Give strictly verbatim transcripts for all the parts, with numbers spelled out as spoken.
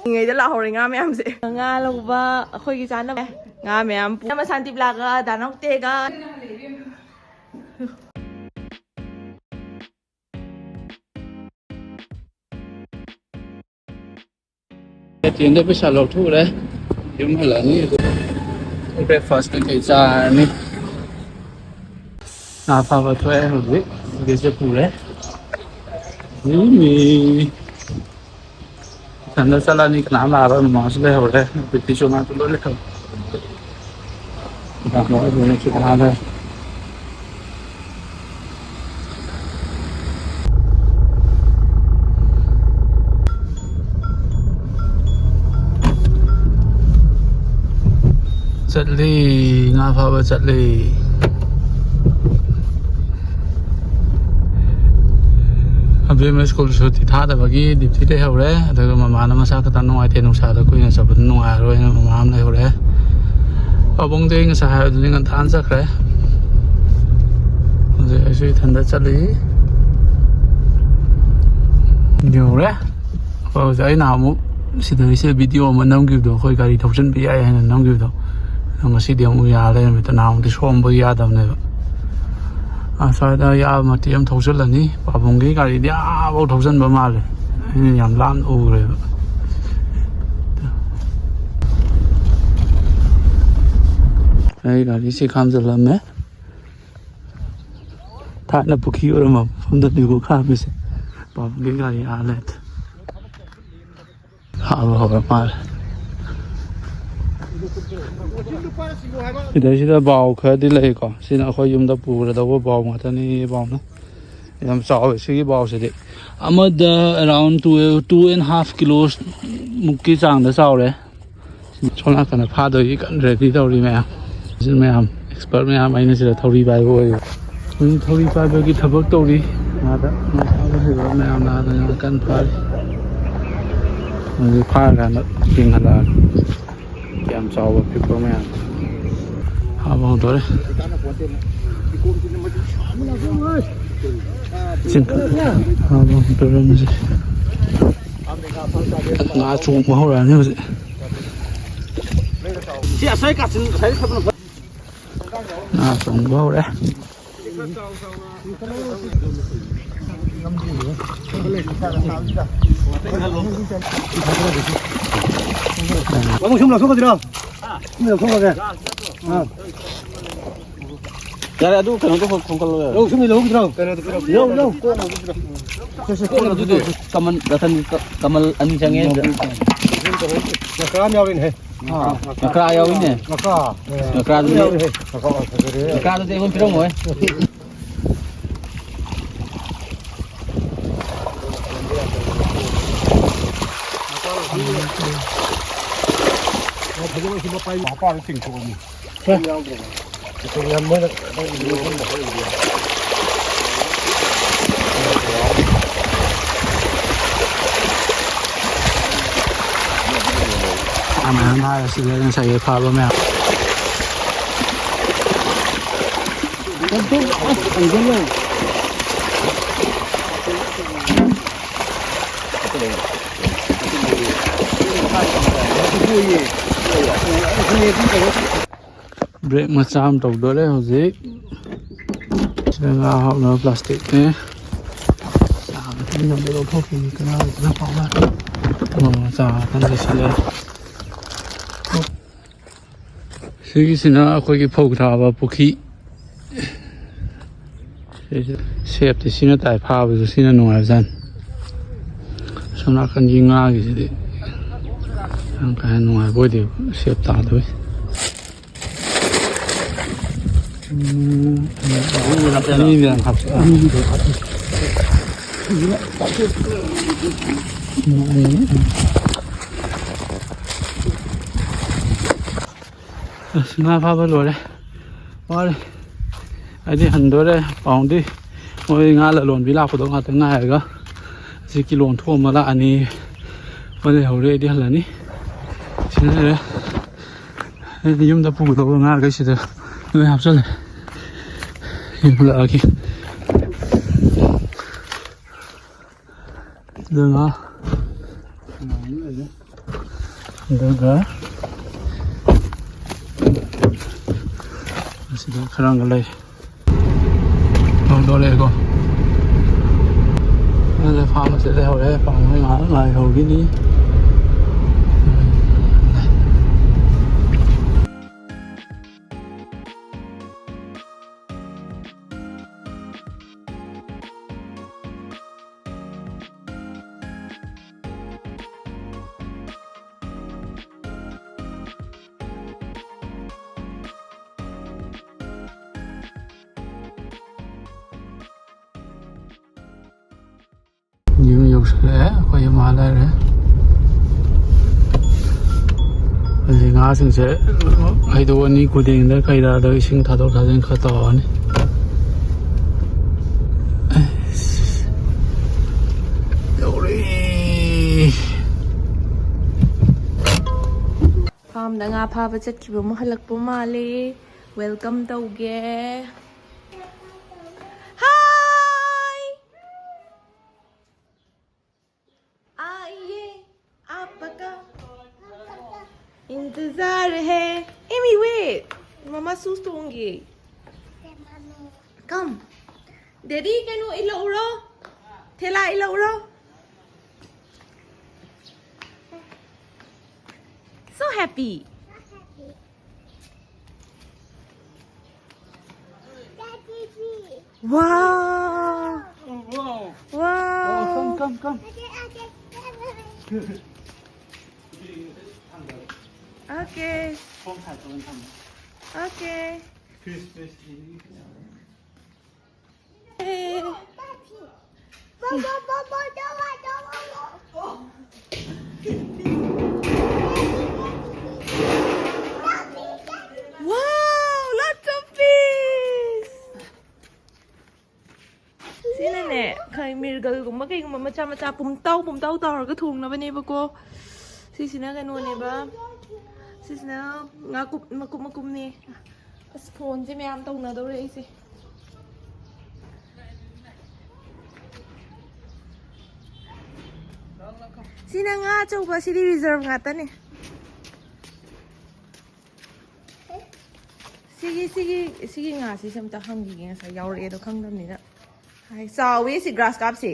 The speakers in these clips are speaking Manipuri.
ꯉꯩꯗ ꯂꯥꯛꯍꯧꯔꯦ ꯉꯥ ꯃꯌꯥꯝꯁꯦ꯫ ꯉꯥ ꯂꯧꯕ ꯑꯩꯈꯣꯏꯒꯤ ꯆꯥꯅꯕ ꯉꯥ ꯃꯌꯥꯝ ꯄꯨ-, ꯃꯁꯥꯟꯇꯤꯞꯂꯥꯒ ꯗꯥꯅꯧꯇꯦꯒ꯫ ꯑꯦ ꯇꯤ ꯑꯦꯝꯗ ꯄꯩꯁꯥ ꯂꯧꯊꯣꯛꯎꯔꯦ꯫ ꯌꯨꯝ ꯍꯜꯂꯛꯑꯅꯤ꯫ ꯑꯗꯨ breakfast ꯀꯩꯀꯩ ꯆꯥꯔꯅꯤ꯫ ꯉꯥ ꯐꯥꯕ ꯊꯣꯛꯑꯦ ꯍꯧꯖꯤꯛ꯫ ꯁꯤꯗꯩꯁꯤꯗ ꯄꯨꯔꯦ꯫ ꯃꯤ, ꯃꯤ꯫ ꯏꯊꯟꯗ ꯆꯠꯂꯅꯤ, ꯀꯅꯥꯝ ꯂꯥꯛꯑꯔꯣꯏ꯫ ꯃꯃꯥꯁꯨ ꯂꯩꯍꯧꯔꯦ꯫ ꯄ꯭ꯔꯤꯇꯤꯁꯨ ꯃꯥꯁꯨ ꯂꯣꯏ ꯂꯩꯍꯧꯔꯦ꯫ ꯀꯅꯥꯝ ꯂꯥꯛꯑꯔꯣꯏ꯫ ꯆꯠꯂꯤ, ꯉꯥ ꯐꯥꯕ ꯆꯠꯂꯤ꯫ ꯑꯕꯦꯝꯃ ꯁ꯭ꯀꯨꯜ ꯁꯨꯇꯤ ꯊꯥꯗꯕꯒꯤ ꯗ꯭ꯌꯨꯇꯤ ꯂꯩꯍꯧꯔꯦ꯫ ꯑꯗꯨꯒ ꯃꯃꯥꯅ ꯃꯁꯥ ꯈꯤꯇꯪ ꯅꯨꯡꯉꯥꯏꯇꯦ, ꯅꯨꯡꯁꯥꯗ ꯀꯨꯏꯅ ꯆꯠꯄꯗ ꯅꯨꯡꯉꯥꯏꯔꯔꯣꯏꯅ ꯃꯃꯥ ꯑꯃ ꯂꯩꯍꯧꯔꯦ꯫ ꯄꯥꯕꯨꯡꯗꯤ ꯑꯩ ꯉꯁꯥꯏ ꯍꯥꯏꯕꯗꯨꯅꯤ ꯉꯟꯇꯥꯅ ꯆꯠꯈ꯭ꯔꯦ꯫ ꯍꯧꯖꯤꯛ ꯑꯩꯁꯨ ꯏꯊꯟꯗ ꯆꯠꯂꯤ꯫ ꯌꯧꯔꯦ꯫ ꯑꯩꯈꯣꯏ ꯍꯧꯖꯤꯛ, ꯑꯩ ꯅꯍꯥꯟꯃꯨꯛ ꯁꯤꯗꯩꯁꯤꯗ ꯚꯤꯗꯤꯑꯣ ꯑꯃ ꯅꯝꯈꯤꯕꯗꯣ, ꯑꯩꯈꯣꯏ ꯒꯥꯔꯤ ꯊꯧꯖꯤꯟꯕ ꯌꯥꯏ ꯍꯥꯏꯅ ꯅꯝꯈꯤꯕꯗꯣ, ꯑꯗꯣ ꯉꯁꯤꯗꯤ ꯑꯃꯨꯛ ꯌꯥ ꯂꯩꯔꯝꯃꯦ꯫ ꯅꯍꯥꯟꯃꯨꯛꯇꯤ ꯁꯣꯝꯕ ꯌꯥꯗꯕꯅꯦꯕ꯫ ꯑꯁ꯭ꯋꯥꯏꯗ ꯌꯥꯕ ꯃꯇꯦꯛ ꯑꯃ ꯊꯧꯖꯤꯜꯂꯅꯤ꯫ ꯄꯥꯕꯨꯡꯒꯤ ꯒꯥꯔꯤꯗꯤ ꯑꯥꯐꯥꯎ ꯊꯧꯖꯤꯟꯕ ꯃꯥꯜꯂꯦ, ꯑꯩꯅ ꯌꯥꯝ ꯂꯥꯞꯅ ꯎꯈ꯭ꯔꯦꯕ꯫ ꯑꯩ ꯒꯥꯔꯤꯁꯤ ꯈꯥꯝꯖꯤꯜꯂꯝꯃꯦ꯫ ꯊꯥꯏꯅ ꯄꯨꯈ꯭ꯔꯤ ꯑꯣꯏꯔꯝꯕ ꯃꯐꯝꯗꯅꯤꯀꯣ ꯈꯥꯝꯃꯤꯁꯦ꯫ ꯄꯥꯕꯨꯡꯒꯤ ꯒꯥꯔꯤ ꯑꯥ ꯂꯩꯔꯦ꯫ ꯍꯥꯕ ꯍꯧꯔ ꯃꯥꯜꯂꯦ꯫ ꯁꯤꯗꯩꯁꯤꯗ ꯕꯥꯎ ꯈꯔꯗꯤ ꯂꯩꯀꯣ꯫ ꯁꯤꯅ ꯑꯩꯈꯣꯏ ꯌꯨꯝꯗ ꯄꯨꯔꯗꯧꯕ ꯕꯥꯎ ꯉꯥꯛꯇꯅꯤ꯫ ꯕꯥꯎꯅ ꯌꯥꯝ ꯆꯥꯎꯋꯦ꯫ ꯁꯤꯒꯤ ꯕꯥꯎꯁꯤꯗꯤ ꯑꯃꯗ around two, two and half kilos ꯃꯨꯛꯀꯤ ꯆꯥꯡꯗ ꯆꯥꯎꯔꯦ꯫ ꯁꯣꯝ ꯅꯥꯀꯟꯗ ꯐꯥꯗꯣꯏꯒꯤ ꯀꯟꯅ ready ꯇꯧꯔꯤ ꯃꯌꯥꯝ꯫ ꯁꯤ ꯃꯌꯥꯝ expert ꯃꯌꯥꯝ, ꯑꯩꯅ ꯁꯤꯗ ꯊꯧꯔꯤ ꯄꯥꯏꯕ ꯑꯣꯏꯌꯦꯕ꯫ ꯃꯤ ꯊꯧꯔꯤ ꯄꯥꯏꯕꯒꯤ ꯊꯕꯛ ꯇꯧꯔꯤ꯫ ꯑꯥꯗ ꯉꯥ ꯐꯥꯕ ꯍꯩꯕ ꯃꯌꯥꯝꯅ ꯑꯥꯗ ꯉꯥ ꯀꯟꯅ ꯐꯥꯔꯤ꯫ ꯑꯗꯨ ꯐꯥꯔꯀꯥꯟꯗ ꯌꯦꯡꯍꯜꯂꯛꯑꯒꯦ꯫ ꯀꯌꯥꯝ ꯆꯥꯎꯕ ꯄꯤꯛꯄ ꯃꯌꯥꯝ꯫ ꯐꯥꯕ ꯍꯧꯗꯣꯔꯦ꯫ ꯆꯤꯡꯈꯠ-, ꯐꯥꯕ ꯍꯧꯗꯣꯔꯦ ꯃꯁꯤ꯫ ꯉꯥ ꯆꯣꯡꯕ ꯍꯧꯔꯛꯑꯅꯤ ꯍꯧꯖꯤꯛ꯫ ꯁꯤ ꯑꯁꯥꯏ ꯀꯥꯆꯤꯟ, ꯑꯁꯥꯏ ꯊꯕꯅ ꯐ- ꯉꯥ ꯆꯣꯡꯕ ꯍꯧꯔꯦ꯫ ꯃꯕꯨꯡ ꯁꯨꯝ ꯂꯧꯊꯣꯛꯀꯗ꯭ꯔꯣ? ꯁꯨꯝ ꯂꯧꯊꯣꯛꯑꯒꯦ꯫ ꯑꯥ꯫ ꯌꯥꯔꯦ, ꯑꯗꯨ ꯀꯩꯅꯣꯗꯣ ꯈꯣꯡ-, ꯈꯣꯡꯀꯠꯂꯣ ꯌꯥꯔꯦ꯫ ꯂꯧ ꯁꯨꯝ ꯂꯧꯈꯤꯗ꯭ꯔꯣ? ꯀꯩꯅꯣꯗꯣ ꯄꯤꯔꯛꯑꯣ꯫ ꯂꯧ, ꯂꯧ꯫ ꯀꯣꯟꯅ ꯑꯗꯨ ꯄꯤꯔꯛꯑꯣ꯫ ꯁꯦ, ꯁꯦ, ꯀꯣꯟꯅ ꯀꯣꯟꯅ ꯑꯗꯨꯗꯤ ꯑꯗꯨꯗꯤ꯫ ꯀꯃꯟ, ꯔꯇꯟ, ꯀ-, ꯀꯃꯜ ꯑꯅꯤ ꯆꯪꯉꯦ ꯁꯤꯗ꯫ ꯉꯀ꯭ꯔꯥ ꯑꯃ ꯌꯥꯎꯔꯤꯅꯦꯍꯦ꯫ ꯉꯀ꯭ꯔꯥ ꯌꯥꯎꯏꯅꯦ꯫ ꯉꯀ꯭ꯔꯥ꯫ ꯉꯀ꯭ꯔꯥꯗꯨꯗꯤ, ꯌꯥꯎꯔꯤꯍꯦ꯫ ꯉꯀ꯭ꯔꯥ ꯐꯖꯔꯦ꯫ ꯉꯀ꯭ꯔꯥꯗꯨꯗꯤ ꯑꯩꯉꯣꯟꯗ ꯄꯤꯔꯝꯃꯣꯏ꯫ ꯃꯄꯥꯗ ꯆꯤꯡꯊꯣꯛꯑꯅꯤ꯫ ꯃꯌꯥꯝ ꯍꯥꯏꯔꯁꯤꯗ ꯉꯁꯥꯏꯒꯤ ꯐꯥꯕ ꯃꯌꯥꯝ꯫ ꯕ꯭ꯔꯦꯛ ꯃꯆꯥ ꯑꯃ ꯇꯧꯗꯣꯔꯦ ꯍꯧꯖꯤꯛ꯫ ꯁꯤꯗ ꯉꯥ ꯍꯥꯞꯅꯕ ꯄ꯭ꯂꯥꯁꯇꯤꯛꯅꯦ꯫ ꯆꯥꯕ ꯊꯛꯅꯕ ꯂꯧꯊꯣꯛꯈꯤꯅꯤ꯫ ꯀꯅꯥ ꯀꯅꯥ ꯄꯥꯎ ꯂꯥꯛ-, ꯑꯣ, ꯆꯥ ꯀꯟꯅ ꯂꯣꯏꯁꯤꯜꯂꯦ꯫ ꯁꯤꯒꯤꯁꯤꯅ ꯑꯩꯈꯣꯏꯒꯤ ꯐꯧ ꯊꯥꯕ ꯄꯨꯈ꯭ꯔꯤ꯫ ꯁꯤꯁꯦ ꯁꯦꯞꯇꯤ ꯁꯤꯅ ꯇꯥꯏ, ꯐꯥꯕꯁꯨ ꯁꯤꯅ ꯅꯨꯡꯉꯥꯏꯕꯖꯥꯠꯅꯤ꯫ ꯁꯣꯝ ꯅꯥꯀꯟꯒꯤ ꯉꯥꯒꯤꯁꯤꯗꯤ ꯌꯥꯝ ꯀꯥ ꯍꯦꯟꯅ ꯅꯨꯡꯉꯥꯏꯕ ꯑꯣꯏꯗꯦꯕ, ꯁꯦꯞ ꯇꯥꯗꯕꯩ꯫ ꯎꯝ, ꯑꯅꯤꯗꯤ ꯌꯥꯝ ꯍꯥꯞꯆ-, ꯑꯅꯤꯗꯤ ꯍꯥꯞꯆ-, ꯎꯝ, ꯎꯝ, ꯎꯝ꯫ ꯑꯁ, ꯉꯥ ꯐꯥꯕ ꯂꯣꯏꯔꯦ, ꯋꯥꯔꯦ꯫ ꯑꯩꯗꯤ ꯍꯟꯗꯣꯔꯦ꯫ ꯄꯥꯎꯗꯤ ꯃꯣꯏ ꯉꯥ ꯂꯂꯣꯟꯕꯤ ꯂꯥꯛꯄꯗꯣ ꯉꯥꯛꯇ ꯉꯥꯏꯔꯒ ꯁꯤ ꯀꯤꯂꯣ ꯑꯣꯟꯊꯣꯛ ꯑꯃ ꯂꯥꯛꯑꯅꯤ꯫ ꯃꯣꯏ ꯂꯩꯍꯧꯔꯦ, ꯑꯩꯗꯤ ꯍꯜꯂꯅꯤ꯫ ꯁꯤꯅ ꯂꯩꯔꯦ꯫ ꯑꯩꯗꯤ ꯌꯨꯝꯗ ꯄꯨꯒꯗꯧꯕ ꯉꯥꯈꯩꯁꯤꯗ ꯂꯣꯏ ꯍꯥꯞꯆꯜꯂꯦ꯫ ꯌꯨꯝ ꯍꯜꯂꯛꯑꯒꯦ꯫ ꯁꯤꯗ ꯉꯥ ꯑꯗꯨꯒ ꯑꯁꯤꯗ ꯈꯔ ꯑꯃꯒ ꯂꯩ꯫ ꯍꯧꯗꯣꯔꯛꯑꯦꯀꯣ꯫ ꯑꯗꯨꯗ ꯐꯥꯝ ꯑꯁꯤ ꯂꯩꯍꯧꯔꯦ꯫ ꯄꯥꯝꯃꯩ ꯉꯥꯏꯍꯥꯛ ꯉꯥꯏꯍꯧꯈꯤꯅꯤ꯫ ꯌꯨꯝ ꯌꯧꯁꯜꯂꯛꯑꯦ꯫ ꯑꯩꯈꯣꯏ ꯌꯨꯝ ꯑꯥ ꯂꯩꯔꯦ꯫ ꯍꯧꯖꯤꯛ ꯉꯥꯁꯤꯡꯁꯦ ꯍꯩꯗꯣꯛꯑꯅꯤ꯫ ꯈꯨꯗꯦꯡꯗ ꯀꯩꯗ ꯑꯗꯣ ꯏꯁꯤꯡ ꯊꯥꯗꯣꯛ ꯊꯥꯖꯤꯟ ꯈꯔ ꯇꯧꯔꯅꯤ꯫ ꯑꯩꯁ, ꯌꯧꯔꯦ꯫ ꯐꯥꯝꯗ ꯉꯥ ꯐꯥꯕ ꯆꯠꯈꯤꯕ ꯑꯃ ꯍꯜꯂꯛꯄ ꯃꯥꯜꯂꯦ꯫ ꯋꯦꯜꯀꯝ ꯇꯧꯒꯦ꯫ ꯍꯥꯏ! आइए, आपका इंतजार है। Anyway, ꯃꯃꯥ ꯁꯨꯁ ꯇꯣꯡꯒꯦ꯫ Come. Daddy, ꯀꯩꯅꯣ ꯏꯜꯂꯛꯎꯔꯣ? ꯊꯦꯂꯥ ꯏꯜꯂꯛꯎꯔꯣ? So happy. Wow. Oh, wow. Wow. Oh, come, come, come. Okay. Okay. Hey. Wow, lots of fish. ꯁꯤꯅꯅꯦ, ꯈꯩ ꯃꯤꯔꯒꯜꯒꯨꯝꯕ ꯀꯩꯒꯨꯝꯕ ꯃꯆꯥ ꯃꯆꯥ ꯄꯨꯝꯇꯥꯎ ꯄꯨꯝꯇꯥꯎ ꯇꯥꯎꯔꯒ ꯊꯣꯡꯅꯕꯅꯦꯕꯀꯣ꯫ ꯁꯤꯁꯤꯅ ꯀꯩꯅꯣꯅꯦꯕ꯫ ꯁꯤꯁꯤꯅ ꯉꯥꯀꯨꯞ ꯃꯀꯨꯞ ꯃꯀꯨꯞꯅꯦ꯫ ꯑꯁ, ꯐꯣꯟꯁꯦ ꯃꯌꯥꯝ ꯇꯧꯅꯗꯧꯔꯦ ꯑꯩꯁꯦ꯫ ꯁꯤꯅ ꯉꯥ ꯑꯆꯧꯕ, ꯁꯤꯗꯤ ꯔꯤꯖꯔꯚ ꯉꯥꯛꯇꯅꯦ꯫ ꯁꯤꯒꯤ ꯁꯤꯒꯤ ꯁꯤꯒꯤ ꯉꯥꯁꯤꯁꯨ ꯑꯝꯇ ꯍꯪꯈꯤꯒꯦ, ꯉꯁꯥꯏ ꯌꯥꯎꯔꯛꯑꯦꯗꯣ ꯈꯪꯗꯕꯅꯤꯅ꯫ ꯍꯥꯏ, ꯆꯥꯎꯋꯦ ꯁꯤ ꯒ꯭ꯔꯥꯁ ꯀꯥꯞꯁꯦ꯫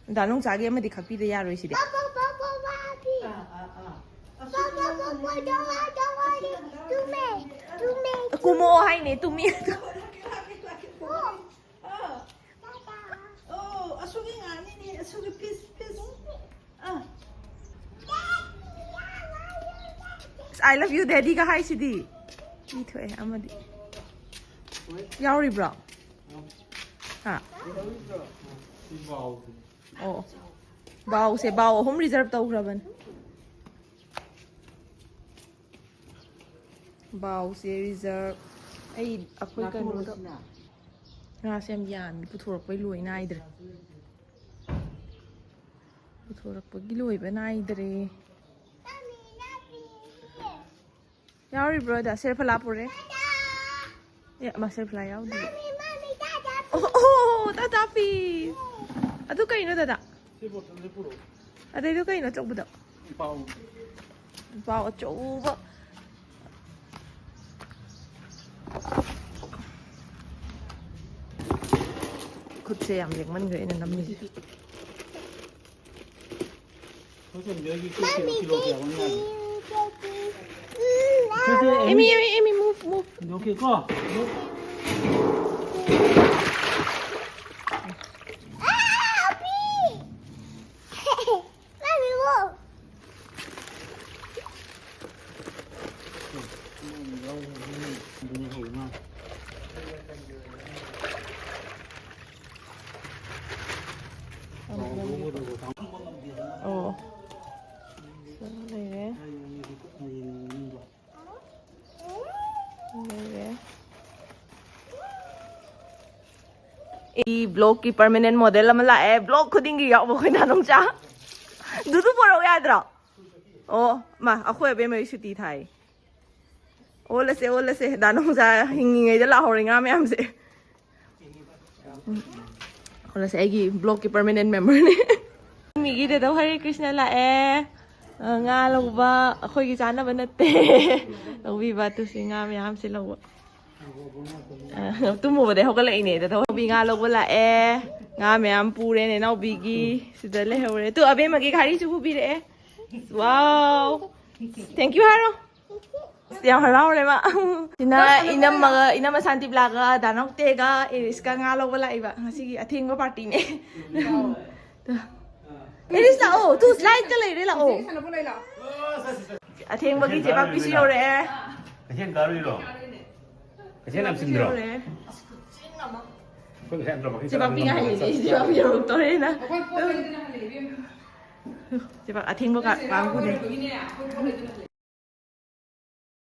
ꯗꯥ ꯅꯣꯡꯆꯥꯒꯤ ꯑꯃꯗꯤ ꯈꯛꯄꯤꯗ ꯌꯥꯔꯣꯏ ꯁꯤꯗꯤ꯫ ꯀꯨꯝꯃꯛꯑꯣ ꯍꯥꯏꯅꯦ, ꯇꯨꯝꯃꯤ꯫ ꯑꯣ, ꯑꯁꯨꯒꯤ ꯉꯥꯅꯤꯅꯦ, ꯑꯁꯨꯒꯤ ꯄꯤꯁ, ꯄꯤꯁ꯫ ꯑꯥ꯫ "I love you, daddy"ꯒ ꯍꯥꯏꯁꯤꯗꯤ꯫ ꯏ ꯊꯣꯛꯑꯦ ꯑꯃꯗꯤ꯫ ꯌꯥꯎꯔꯤꯕ꯭ꯔꯣ? ꯍꯥ? ꯑꯣ꯫ ꯕꯥꯎꯁꯦ, ꯕꯥꯎ ꯑꯍꯨꯝ ꯔꯤꯖꯔꯚ ꯇꯧꯈ꯭ꯔꯕꯅꯤ꯫ ꯕꯥꯎꯁꯦ ꯔꯤꯖꯔꯚ꯫ ꯑꯩ, ꯑꯩꯈꯣꯏ ꯀꯩꯅꯣꯗꯣ ꯉꯥꯁꯦ ꯌꯥꯝ ꯌꯥꯝꯃꯤ, ꯄꯨꯊꯣꯔꯛꯄꯩ ꯂꯣꯏ ꯅꯥꯏꯗ꯭ꯔꯦ꯫ ꯄꯨꯊꯣꯔꯛꯄꯒꯤ ꯂꯣꯏꯕ ꯅꯥꯏꯗ꯭ꯔꯦ꯫ ꯌꯥꯎꯔꯤꯕ꯭ꯔꯣ ꯑꯗ? ꯁꯦꯔꯐꯂꯥ ꯄꯨꯔꯦ꯫ ꯑꯦ, ꯃꯥ ꯁꯦꯔꯐꯂꯥ ꯌꯥꯎꯗꯦ꯫ ꯑꯣ, ꯑꯣ, ꯑꯣ, ꯇꯥꯇꯥ ꯄꯤ꯫ ꯑꯗꯨ ꯀꯩꯅꯣ, ꯗꯗꯥ? ꯁꯤ ꯕꯣꯇꯜꯁꯦ ꯄꯨꯔꯛꯑꯣ꯫ ꯑꯗꯩꯗꯨ ꯀꯩꯅꯣ ꯑꯆꯧꯕꯗꯣ? ꯄꯥꯎ꯫ ꯄꯥꯎ ꯑꯆꯧꯕ꯫ ꯈꯨꯠꯁꯦ ꯌꯥꯝ ꯂꯦꯡꯃꯟꯈ꯭ꯔꯦ ꯑꯩꯅ ꯅꯝꯃꯤꯁꯦ꯫ ꯑꯩꯈꯣꯏ ꯆꯟꯕꯤꯍꯣꯏꯒꯤ ꯀꯦꯛ ꯀꯤꯂꯣ ꯀꯌꯥꯃꯨꯛ ꯉꯥꯏꯒꯦ? ꯁꯦ, ꯁꯦ, ꯑꯦꯃꯤ, ꯑꯦꯃꯤ, ꯑꯦꯃꯤ, move, move. ꯀꯤꯂꯣ ꯀꯦꯛ ꯀꯣ? ꯑꯣ꯫ ꯁꯤꯗ ꯂꯩꯔꯦ꯫ ꯂꯩꯔꯦ꯫ ꯑꯩ ꯕ꯭ꯂꯣꯛꯀꯤ ꯄꯔꯃꯅꯦꯟ ꯃꯣꯗꯦꯜ ꯑꯃ ꯂꯥꯛꯑꯦ꯫ ꯕ꯭ꯂꯣꯛ ꯈꯨꯗꯤꯡꯒꯤ ꯌꯥꯎꯕ ꯑꯩꯈꯣꯏ ꯅꯥꯅꯣꯡꯆꯥ꯫ ꯗꯨꯗꯨ ꯄꯣꯔꯛꯎ ꯌꯥꯗ꯭ꯔꯣ? ꯑꯣ, ꯃꯥ, ꯑꯩꯈꯣꯏ ꯑꯕꯦꯝꯃꯒꯤ ꯁꯨꯇꯤ ꯊꯥꯏ꯫ ꯑꯣꯜꯂꯁꯦ, ꯑꯣꯜꯂꯁꯦ꯫ ꯗꯥ ꯅꯣꯡꯖꯥ ꯍꯤꯡꯉꯤꯉꯩꯗ ꯂꯥꯛꯍꯧꯔꯦ ꯉꯥ ꯃꯌꯥꯝꯁꯦ꯫ ꯎꯝ꯫ ꯑꯣꯜꯂꯁꯦ, ꯑꯩꯒꯤ ꯕ꯭ꯂꯣꯛꯀꯤ ꯄꯔꯃꯅꯦꯟ ꯃꯦꯝꯕꯔꯅꯦ꯫ ꯃꯤꯒꯤꯗ ꯍꯔꯦ ꯀ꯭ꯔꯤꯁꯅ ꯂꯥꯛꯑꯦ꯫ ꯑ, ꯉꯥ ꯂꯧꯕ꯫ ꯑꯩꯈꯣꯏꯒꯤ ꯆꯥꯅꯕ ꯅꯠꯇꯦ꯫ ꯂꯧꯕꯤꯕ꯫ ꯇꯨꯁꯤ ꯉꯥ ꯃꯌꯥꯝꯁꯤ ꯂꯧꯕ꯫ ꯑ, ꯇꯨꯝꯃꯨꯕꯗꯩ ꯍꯧꯒꯠꯂꯛꯏꯅꯦ꯫ ꯗ ꯅꯥꯎꯕꯤ ꯉꯥ ꯂꯧꯕ ꯂꯥꯛꯑꯦ꯫ ꯉꯥ ꯃꯌꯥꯝ ꯄꯨꯔꯦꯅꯦ ꯅꯥꯎꯕꯤꯒꯤ꯫ ꯁꯤꯗ ꯂꯩꯍꯧꯔꯦ꯫ ꯇꯨ ꯑꯕꯦꯝꯃꯒꯤ ꯘꯥꯔꯤꯁꯨ ꯄꯨꯕꯤꯔꯛꯑꯦ꯫ Wow, thank you ꯍꯥꯏꯔꯣ꯫ ꯑꯁ, ꯌꯥꯝ ꯍꯔꯥꯎꯔꯦ ꯃꯥ꯫ ꯁꯤꯅ ꯏꯅꯝꯃꯒ, ꯏꯅꯝꯃ ꯁꯥꯟꯇꯤꯕꯂꯥꯒ ꯗꯥꯅꯧꯇꯦꯒ ꯏꯔꯤꯁꯀ ꯉꯥ ꯂꯧꯕ ꯂꯥꯛꯏꯕ ꯉꯁꯤꯒꯤ ꯑꯊꯦꯡꯕ ꯄꯥꯔꯇꯤꯅꯦ꯫ ꯏꯔꯤꯁ ꯂꯥꯛꯑꯣ꯫ ꯇꯨ ꯁ꯭ꯂꯥꯏꯠꯀ ꯂꯩꯔꯦ, ꯂꯥꯛꯑꯣ꯫ ꯑꯊꯦꯡꯕꯒꯤ ꯆꯦꯕꯥꯛꯄꯤꯁꯨ ꯌꯧꯔꯛꯑꯦ꯫ ꯀꯩꯊꯦꯜ ꯀꯥꯔꯨꯏꯔꯣ? ꯀꯩꯊꯦꯜ ꯌꯥꯝ ꯆꯤꯟꯗ꯭ꯔꯣ? ꯌꯧꯔꯛꯑꯦ꯫ ꯑꯩꯈꯣꯏ ꯉꯁꯥꯏ ꯑꯟꯗ꯭ꯔꯣ ꯃꯈꯩ ꯆꯦꯕꯥꯛꯄꯤ ꯆꯠꯂꯝꯃꯤ꯫ ꯉꯥꯏꯔꯤꯅꯦ꯫ ꯆꯦꯕꯥꯛꯄꯤ ꯌꯧꯔꯛꯇꯣꯔꯦꯅ꯫ ꯆꯦꯕꯥꯛ ꯑꯊꯦꯡꯕ ꯀꯥ-, ꯀꯥꯡꯕꯨꯅꯦ꯫